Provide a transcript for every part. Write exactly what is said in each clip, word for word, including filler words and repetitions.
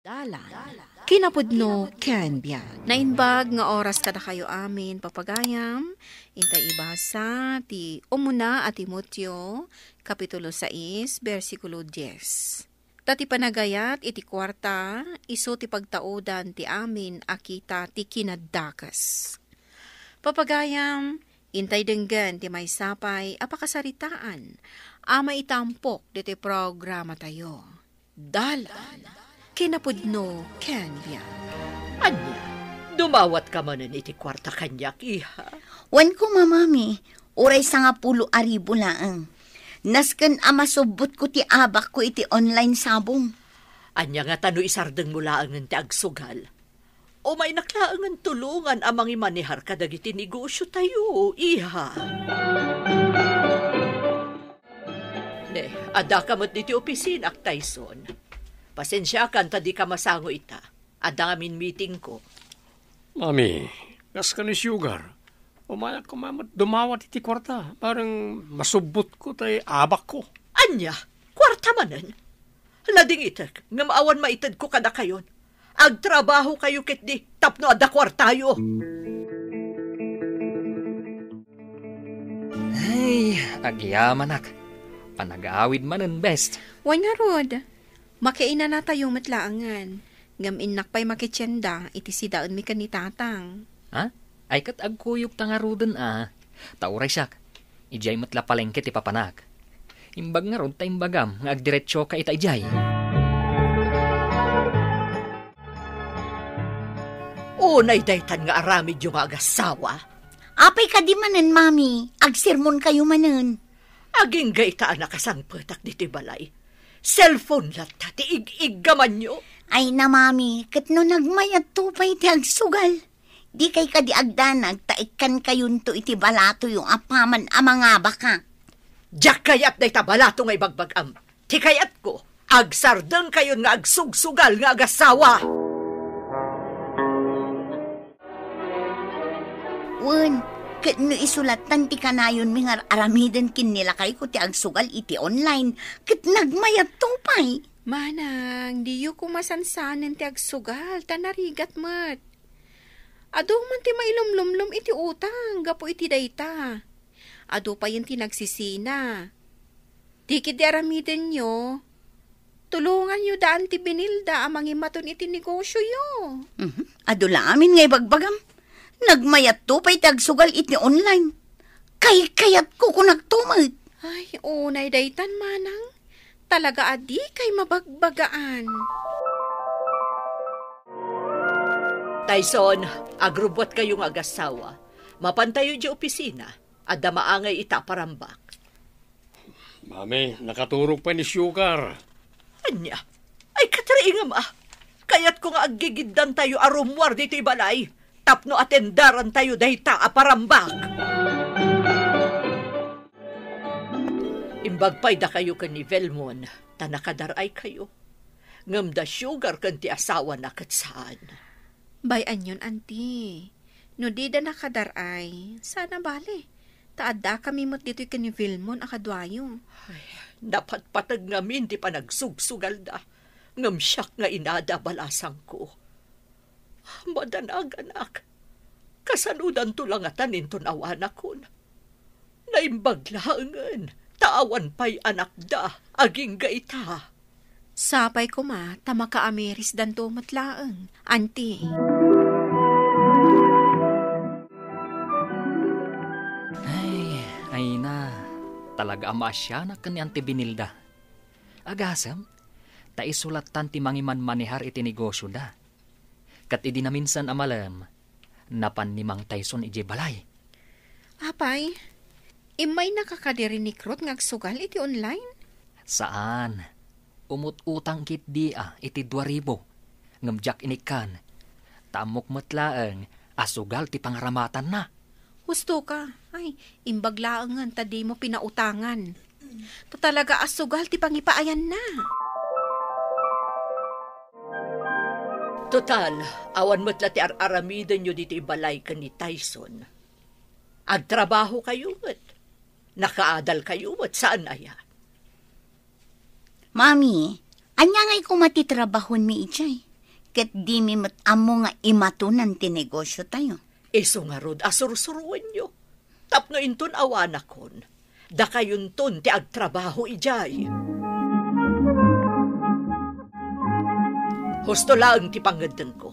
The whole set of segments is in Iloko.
Dalan. Kinapudno ken biag. Naimbag nga oras kadakayo amin, papagayam. Intay ibasa ti umuna a Timoteo, Kapitulo sais, bersikulo dies. Ta ti panagayat iti kuarta, isu ti pagtaudan ti amin a kita ti kinadakes. Papagayam, intay denggen ti maysa pay a pakasaritaan a maitampok ditoy programatayo. Dalan, kinapudno ken biag. Ania, dumawatka manen iti kuarta kaniak, iha? Wen koma, Mami, uray sangapulo a ribu laeng. Nasken a masubbotko ti abakko iti online sabong. Ania ngata no isardengmo laengen ti agsugal? Umaynak laengen tulongan a mangimanehar kadagiti negosiotayo, iha. Ne, addaka met ditoy opisinak, Tyson. Pasensiakan ta dika masango ita. Adda ngamin meetingko. Mami, kas ken ni Sugar, umayak koma met dumawat iti kuarta, bareng masubbotko tay abakko. Ania? Kuarta manen? Nadingitek, ngem awan maitedko kadakayon. Agtrabahokayo ketdi tapno adda kuartayo. Ay, agyamanak. Panagawid manen, best. Wen ngarud, makiinanatayo met laengen. Ngem innak pay makitienda iti sidaenmi ken ni Tatang. Ha? Ay, ket agkuyogta ngaruden a. Ta uray siak, idiay met la palengke ti papanak. Imbag ngarud ta imbagam nga agdiretsoka ita idiay. Unay daytan nga aramidyo nga agassawa. Apay kadi manen, Mami? Agsermonkayo manen. Agingga ita a nakasangpetak ditoy balay. Cellphone latta ti ig-iggamanyo. Ay na, Mami, ket no nagmayatto pay ti agsugal, dikay kadi agdanag ta ikkankayonto iti balatoyo apaman a mangabaka. Diak kayat dayta balato nga ibagbagam. Ti kayatko, agsardengkayon nga agsugsugal nga agassawa. Wen, ket no isu lattan ti kanayonmi nga ar-aramiden ken ni lakayko ti agsugal iti online, ket nagmayatto pay. Manang, diyo koma sansanen ti agsugal, ta narigat met. Adu man ti mailumlumlum iti utang gapu iti dayta. Adu payen ti nagsisina. Ti ketdi aramidenyo, tulonganyo da Auntie Benilda a mangimaton iti negosioyo. Mhm. Adu la amin nga ibagbagam. Nagmayatto pay ti agsugal iti online. Kaykayatko kunakto met. Ay, unay daytan, Manang. Talaga a dikay mabagbagaan. Tyson, agrubbuatkayo nga agassawa. Mapantayo idiay opisina. Adda maangay ita a parambak. Mami, nakaturog pay ni Sugar. Ania? Ay, katriingam a. Kayatko nga aggigiddantayo a rummuar ditoy balay tapno atendarantayo dayta a parambak. Imbag pay dakayo ken ni Velmon, ta nakadar-aykayo. Ngem da Sugar ken ti asawana ket saan. Bay-anyon, Auntie. No dida nakadar-ay, saan a bale. Ta addakami met ditoy ken ni Vilmon a kaduayo. Ay, napatpateg ngamin ti panagsugsugalda. Ngem siak nga inada a balasangko. Madanaganak. Kasanodanto la ngatan inton awanakon? Naimbag laengen, ta awan pay anakda, agingga ita. Sapay koma ta makaamirisdanto met laeng, Auntie. Ay, ay na, talaga a maasianak ken ni Auntie Benilda. Agasem, ta isu lattan ti mangimanmanehar iti negosioda. Ket idi naminsan a malem, napan ni Mang Tyson idiay balay. Apay, immaynaka kadi ken ni Ruth nga agsugal iti online? Saan. Umut-utang ketdi a iti dua ribu. Ngem diak inikkan. Ta ammok met laeng a sugal ti pangaramatanna. Husto ka. Ay, imbag laengen ta dimo pinautangan. Ta talaga a sugal ti pangipaayanna. Total, awan met la ti ar-aramidenyo ditoy balay ken ni Tyson. Agtrabahokayo met. Nakaadalkayo met, saan aya? Mami, ania ngay koma ti trabahonmi idiay? ket dimi met ammo nga imatunan ti negosiotayo. Isu ngarud a sursuroenyo. Tapno inton awanakon, dakayonton ti agtrabaho idiay. Husto laeng ti pangngeddengko.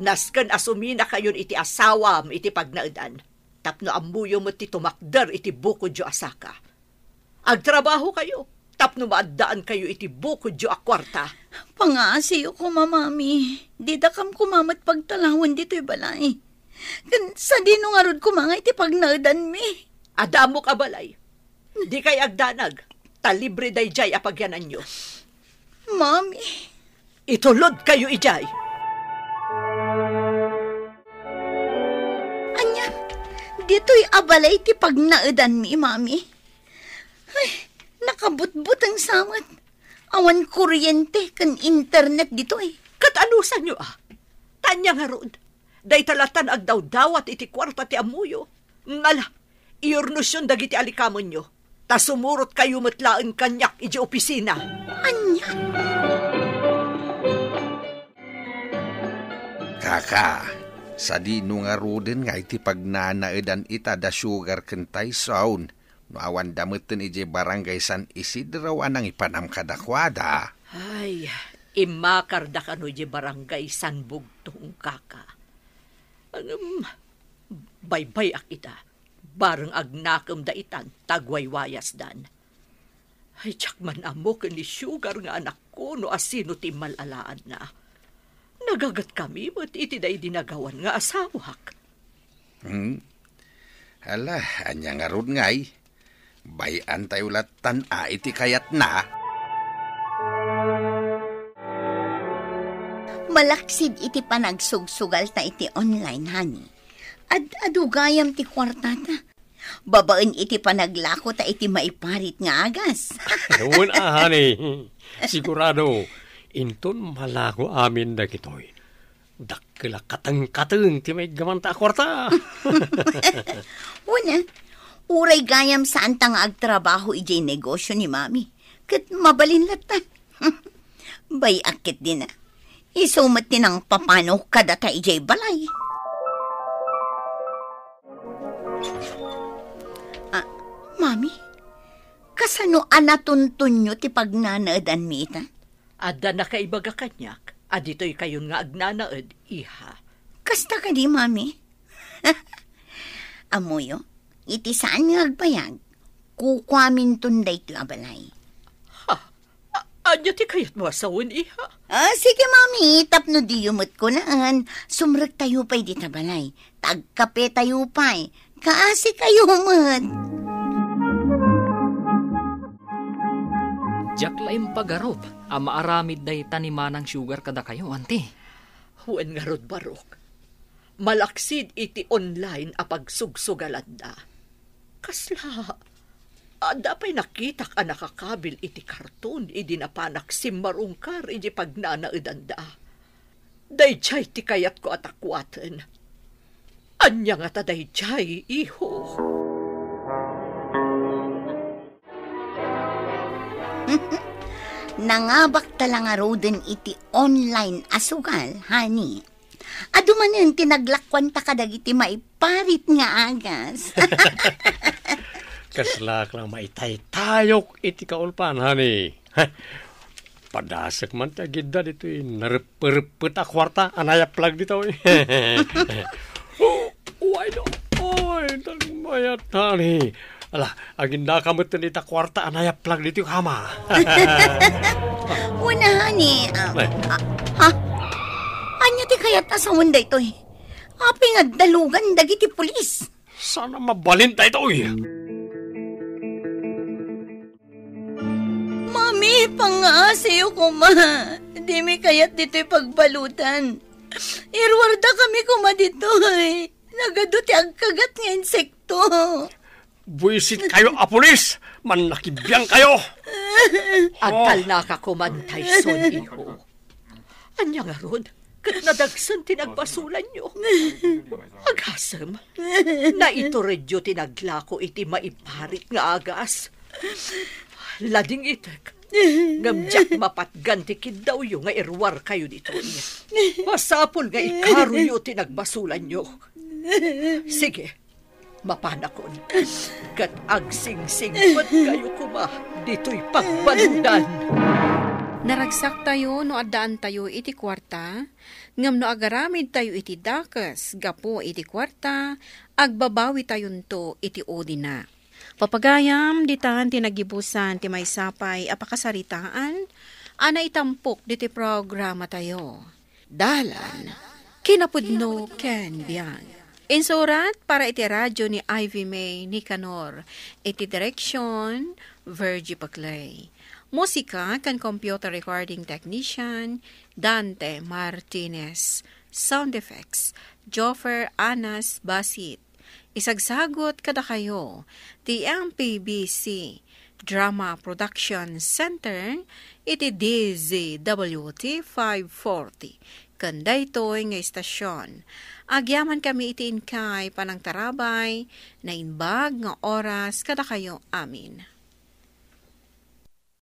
Nasken a suminakayon iti asawam iti pagnaedan, tapno ammoyo met ti tumakder iti bukodyo a saka. Agtrabahokayo tapno maaddaankayo iti bukodyo a kuarta. Pangaasiyo koma, Mami. Didakam koma met pagtalawen ditoy balay. Ken sadino ngarud koma nga iti pagnaedanmi? Adda ammok a balay. Dikay agdanag, ta libre daydiay a pagyananyo. Mami. Itulodkayo idiay. Ania, ditoy a balay ti pagnaedanmi, Mami? Ay, nakabutbuteng sa met. Awan kuryente ken internet ditoy. Ket anusanyo a? Ta ania ngarud, dayta latan agdawdawat iti kuarta ti ammoyo. Ngala, iyurnosyon dagiti alikamenyo, ta sumurotkayo met laeng kaniak iti opisina. Ania? Kaka, sadino ngaruden nga iti pagnanaedan ita da Sugar ken Tyson, no awanda metten idiay Barangay San Isidro a nangipanam kadakuada? Ay, immakarda kano idiay Barangay San Bugtong, kaka. Ngem, baybay-ak ita. Bareng agnakemda itan ta agwaywayasdan. Ay, diak man ammo ken ni Sugar nga anakko no asino ti immal-alaanna. Nagagetkami met iti daydi nagawan nga asawak. Hmm? Ala, ania ngarud ngay? Bay-antayo lattan a iti kayatna. Malaksid iti panagsugsugalta iti online, honey. Ad-adu gayam ti kuartata. Babaen iti panaglakota iti maiparit nga agas. Wen a, honey. Sigurado, inton malako amin dagitoy, dakkel a katengkateng ti maiggamanta a kuarta. Wen a, uray gayam saanta nga agtrabaho idiay negosio ni Mami, ket mabalin latta. Bay-ak ketdin a. Isu met ti nangpapano kadata idiay balay. Ah, Mami, kasano a natuntonyo ti pagnanaedanmi ita? Adda nakaibaga kaniak a ditoykayon nga agnanaed, iha. Kasta kadi, Mami? Ammoyo, iti saan nga agbayag, kukuaminton daytoy a balay. Ha? A-, ania ti kayatmo a sawen, iha? Ah, sige, Mami, tapno diyo met kunaan, sumrektayo pay dita balay. Tagkapetayo pay. Kaasikayo met. Diak la impagarup a maaramid dayta ni Manang Sugar kadakayo, Auntie. Wen ngarud, Barok. Malaksid iti online a pagsugsugalanda. Kasla, adda pay nakitak a nakakabil iti karton idi napanak simmarungkar iti pagnanaedanda. Daydiay ti kayatko a takuaten. Ania ngata daydiay, iho? Nangabakta la ngaruden iti online a sugal, honey. Adu manen ti naglakuanta kadagiti maiparit nga agas. Kaslak la maitaytayok iti kaulpan, honey. Padasek man ti agidda ditoy nareppereppet a kuarta a nayaplag ditoy. Oh, why not? Oy, nagmayat, honey. Ala, agindaka met ita kuarta a nayaplag ditoy kama. Wen a, honey. Ah, Ay. Ah, ha? Ania ti kayat a sawen daytoy? Apay nga dalugan dagiti pulis? Sana mabalin daytoy. Mami, pangaasiyo koma. Dimi kayat ditoy pagbaludan. Iruarda kami koma ditoy. Nagadu ti agkagat nga insekto. Buisit kayo a pulis! Mannakibiang kayo! Agtalnaka koman, Tyson, iho. Ania ngarud, ket nadagsen ti nagbasolanyo. Agasem, naituredyo ti naglako iti maiparit nga agas. Ladingitek, Ngem diak mapatgan ti kiddawyo nga iruarkayo ditoy. Masapul nga ikaroyo ti nagbasolanyo. Sige, mapanakon. Ket agsingsingpetkayo koma ditoy pagbaludan. Naragsaktayo no addaantayo iti kuarta, ngem no agaramidtayo iti dakes gapu iti kuarta, agbabawitayonto iti udina. Papagayam, ditan ti naggibusan ti maysa pay a pakasaritaan a naitampok ditoy programatayo. Dalan, kinapudno ken biag. Insurat para iti radio ni Ivy May Nicanor, iti direksyon, Virgie Paclay. Musika ken computer recording technician, Dante Martinez. Sound effects, Joffer Anas Basit. Isagsagut kadakayo ti M P B C Drama Production Center iti D Z W T five forty. Ken daytoy nga istasyon, agyamankami iti inkay panangtarabay, naimbag nga oras kadakayo amin.